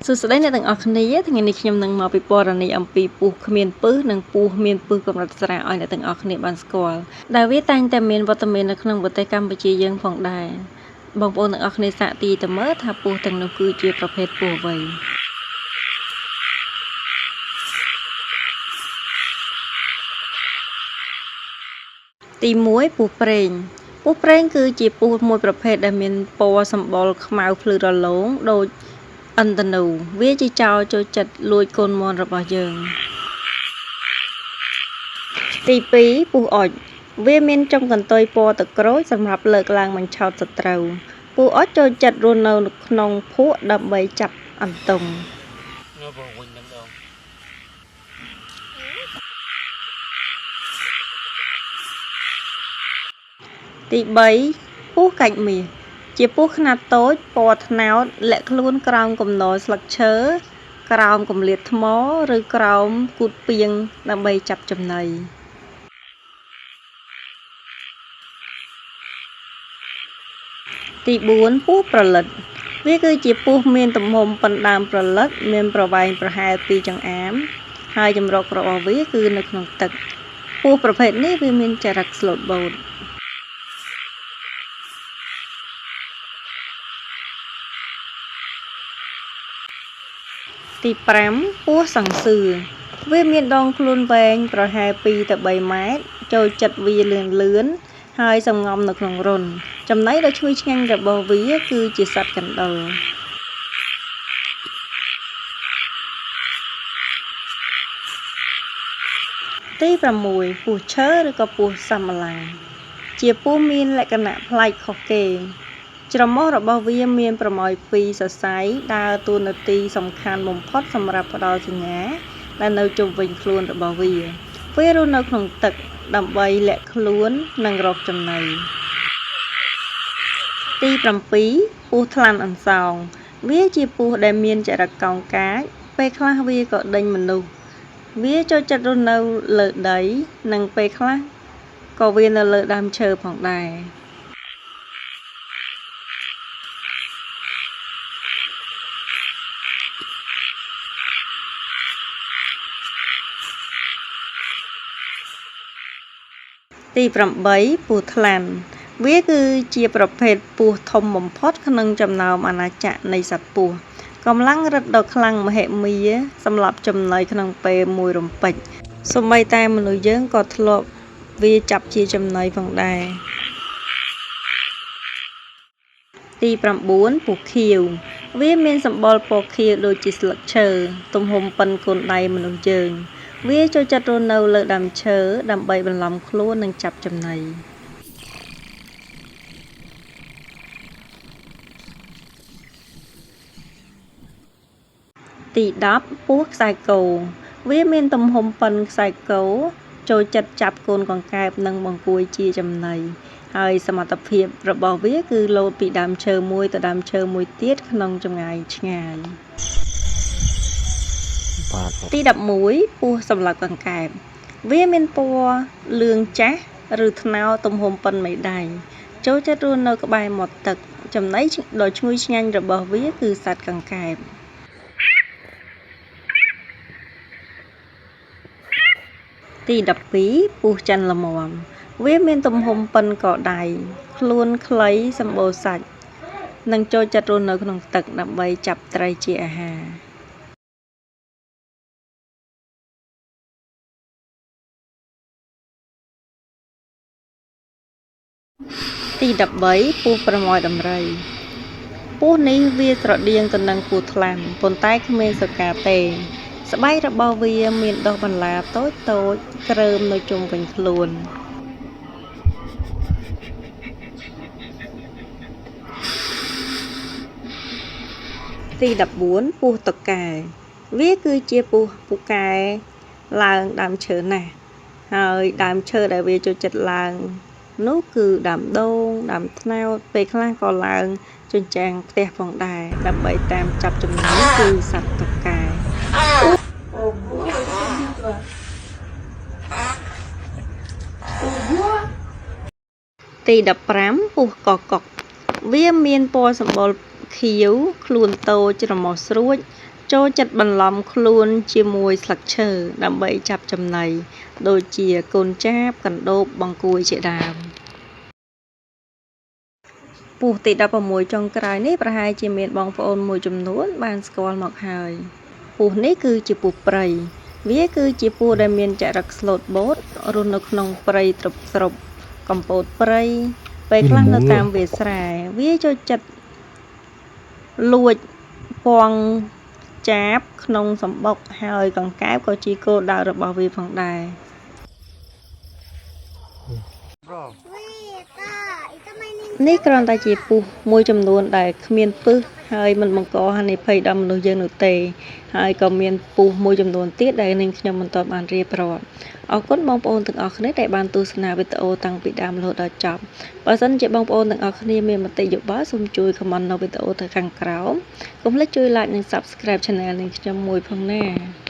សួស្តីអ្នកទាំងអស់គ្នាថ្ងៃនេះខ្ញុំនឹងមកពិពណ៌នាអំពីពស់គ្មានពិសនិងពស់មានពិសកម្រិតស្រាលឲ្យអ្នកទាំងអស់គ្នាបានស្គាល់ដែលវាតែងតែមានវត្តមាននៅក្នុងប្រទេសកម្ពុជាយើងផងដែរបងប្អូនទាំងអស់គ្នាសាកទីទៅមើលថាពស់ទាំងនោះគឺជាប្រភេទពស់អ្វីទី1ពស់ព្រេងពស់ព្រេងគឺជាពស់មួយប្រភេទដែលមានពណ៌សម្បុរខ្មៅភ្លឺរលោងដូចឥន្ទធនូវាជាចោរចូលចិត្តលួចកូនមាន់របស់យើងទី2ពស់អុចវាមានចុងកន្ទុយពណ៌ទឹកក្រូចសម្រាប់លើកឡើងបញ្ឆោតសត្រូវពស់អុចចូលចិត្តរស់នៅក្នុងភក់ដើម្បីចាប់អន្ទង់ វិញតែម្ដង ទី3ពស់កាច់មាសជាពស់ខ្នាតតូចពណ៌ត្នោតលាក់ខ្លួនក្រោមគំនរស្លឹកឈើក្រោមគម្លាតថ្មឬក្រោមគូទពាងដើម្បីចាប់ចំណីទី4ពស់ព្រលិតវាគឺជាពស់មានទំហំប៉ុនដើមព្រលិតមានប្រវែងប្រហែល2ចង្អាមហើយជម្រករបស់វាគឺនៅក្នុងទឹកពស់ប្រភេទនេះវាមានចរិតស្លូតបូតទី5ពស់សង្សឿវាមានដងខ្លួនវែងប្រហែល2ទៅ3ម៉ែត្រចូលចិត្តវាលឿនលឿនហើយសំងំនៅក្នុងរន្ធចំណីដ៏ឈ្ងុយឆ្ងាញ់របស់វាគឺជាសត្វកណ្ដុរទី6ពស់ឈើឬក៏ពស់សាមឡាំងជាពស់មានលក្ខណៈប្លែកខុសគេច្រមុះរបស់វាមានប្រមោយ2សរសៃដើរតួនាទីសំខាន់បំផុតសម្រាប់ផ្ដល់សញ្ញាដែលនៅជុំវិញខ្លួនរបស់វាវារស់នៅក្នុងទឹកដើម្បីលាក់ខ្លួននិងរកចំណីទី7ពស់ថ្លាន់អន្សោងវាជាពស់ដែលមានចរិតកោងកាចពេលខ្លះវាក៏ដេញមនុស្សវាចូលចិត្តរស់នៅលើដីនិងពេលខ្លះក៏វានៅលើដើមឈើផងដែរទី8ពស់ថ្លាន់វាគឺជាប្រភេទពស់ធំបំផុតក្នុងចំណោមអាណាចក្រនៃសត្វពស់កម្លាំងរឹតដ៏ខ្លាំងមហិមាសម្លាប់ចំណីក្នុងពេលមួយរំពេចសូម្បីតែមនុស្សយើងក៏ធ្លាប់វាចាប់ជាចំណីផងដែរទី9ពស់ខៀវវាមានសម្បុរពណ៌ខៀវដូចជាស្លឹកឈើទំហំប៉ុនកូនដៃមនុស្សយើងវាចូលចិត្តរស់នៅលើដើមឈើដើម្បីបន្លំខ្លួននិងចាប់ចំណីទី10ពស់ខ្សែគោវាមានទំហំប៉ុនខ្សែគោចូលចិត្តចាប់កូនកង្កែបនិងបង្កួយជាចំណីហើយសមត្ថភាពរបស់វាគឺលោតពីដើមឈើមួយទៅដើមឈើមួយទៀតក្នុងចម្ងាយឆ្ងាយ បាទ ទី11ពស់សម្លាប់កង្កែបវាមានពណ៌លឿងចាស់ឬត្នោតទំហំប៉ុនមេដៃចូលចិត្តរស់នៅក្បែរមាត់ទឹកចំណីដ៏ឈ្ងុយឆ្ងាញ់របស់វាគឺសត្វកង្កែបទី12ពស់ច័ន្ទល្មមវាមានទំហំប៉ុនកដៃខ្លួនខ្លីសម្បូរសាច់និងចូលចិត្តរស់នៅក្នុងទឹកដើម្បីចាប់ត្រីជាអាហារទី13ពស់ប្រមោយដំរីពស់នេះវាស្រដៀងទៅនឹងពស់ថ្លាន់ប៉ុន្តែគ្មានស្រកាទេស្បែករបស់វាមានដុះបន្លាតូចៗគ្រើមនៅជុំវិញខ្លួនទី14ពស់តុកែវាគឺជាពស់ពូកែឡើងដើមឈើណាស់ហើយដើមឈើដែលវាចូលចិត្តឡើងនោះគឺដើមដូងដើមត្នោតពេលខ្លះក៏ឡើងជញ្ជាំងផ្ទះផងដែរដើម្បីតាមចាប់ចំណីគឺសត្វតុកែទី15ពស់កកុកវាមានពណ៌សម្បុរខៀវខ្លួនតូចច្រមុះស្រួច ចូលចិត្តបន្លំខ្លួនជាមួយស្លឹកឈើដើម្បីចាប់ចំណី ដូចជាកូនចាប កណ្ដូប បង្គួយជាដើម។ ពស់ទី16ចុងក្រោយនេះប្រហែលជាមានបងប្អូនមួយចំនួនបានស្គាល់មកហើយ។ ពស់នេះគឺជាពស់ព្រៃ។ វាគឺជាពស់ដែលមានចរិតស្លូតបូត រស់នៅក្នុងព្រៃទ្រឹបៗ កំពតព្រៃ ពេលខ្លះនៅតាមវាលស្រែ។ វាចូលចិត្តលួចពងចាបក្នុងសម្បុក ហើយកង្កែបក៏ជាគោលដៅរបស់វាផងដែរ។ នេះគ្រាន់តែជាពស់មួយចំនួនដែលគ្មានពិស ហើយមិនបង្កហានិភ័យដល់មនុស្សយើងនោះទេ ហើយក៏មានពស់មួយចំនួនទៀតដែលនាងខ្ញុំមិនទាន់បានរៀបរាប់។ អរគុណបងប្អូនទាំងអស់គ្នាដែលបានទស្សនាវីដេអូតាំងពីដើមរហូតដល់ចប់។ បើសិនជាបងប្អូនទាំងអស់គ្នាមានមតិយោបល់ សូមជួយ comment នៅវីដេអូទៅខាងក្រោម។ កុំភ្លេចជួយ like និង subscribe Channel នាងខ្ញុំមួយផងណា។